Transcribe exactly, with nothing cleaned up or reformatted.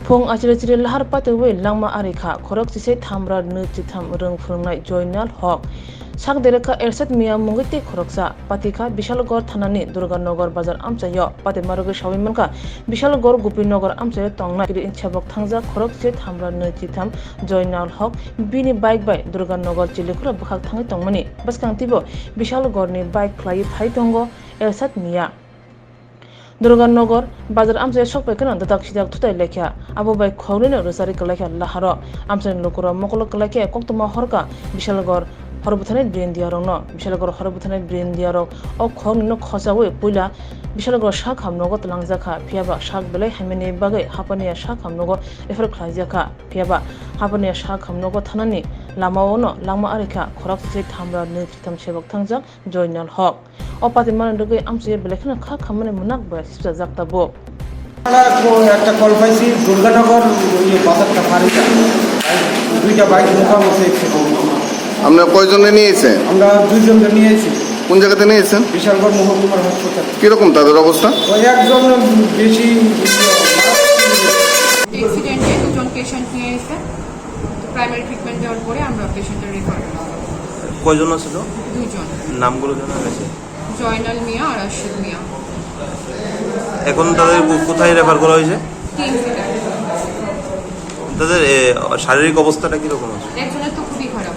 Phung achiri chiri lahar patiwi langma ari kha, khorok chisai thamra nwi chitham rwng phwrwngnai Joinal Hok. Sak dere kha Ershad Mia mungwi tei khoroksa. Pati kha Bishalgarh thanani Durganagar bazar amchaio. Pati marogwi sawi mankha Bishalgarh Gopinagar amchaio tongnai kiri sebok thangjak khorok chisai thamra nwi chitham Joinal Hok bini bike bai Durganagar Chilikhura bwkhak thangwi tongmani. Bwskang teibo Bishalgarhni bike khlaiwi phai tongo Ershad Mia. Durganagar bazar amchaio sok pai kheno dadak sidak thutai laikha. Abo bai khoroknwino rwchari kwlaikha laharo. Amchaini lukurok mokolo kwlaikhe koktwma horkha Bishalgarh hor bwtharnai brindiarokno. Bishalgarh hor bwtharnai brindiarok o khoroknwino khochaui puila Bishalgarh sak hamnogo twlangjakha. Phiyaba sak belai hamyani bagwi Hapania sak hamnogo refer khlaijakha. Phiyaba Hapania sak hamnogo thanani lamaono langma ari kha khorok chisai thamra nwi chitham sebok thangjak Joinal Hok. O pati manwi rwgwi amchaio belai kheno kha khammani mwnak bai sipchajak tabuk. আমরা একটা কল পাইছি দুর্গানগর, ওই বাজারটা ফাঁড়িটা, দুইটা বাইক মুখোমুখি অ্যাক্সিডেন্ট। আপনারা কয়জনকে নিয়ে এসেছেন? আমরা দুইজনকে নিয়ে এসেছি কোন জায়গাতে নিয়ে এসেছেন? বিশালগড় মহকুমার হাসপাতাল। কিরকম তাদের অবস্থা? ওই একজন বেশি অ্যাক্সিডেন্টে দুজন পেশেন্ট নিয়ে এসে প্রাইমারি ট্রিটমেন্ট দেওয়ার পরে আমরা পেশেন্টের রেফার করি। কয়জন ছিল? দুজন। নামগুলো জানা গেছে? জয়নাল মিয়া আর আশিক মিয়া। এখন তাদের কো-, কোথায় রেফার করা হয়েছে? টিএমসিতে। তাদের, এ, শারীরিক অবস্থাটা কিরকম আছে? একজনের তো খুবই খারাপ।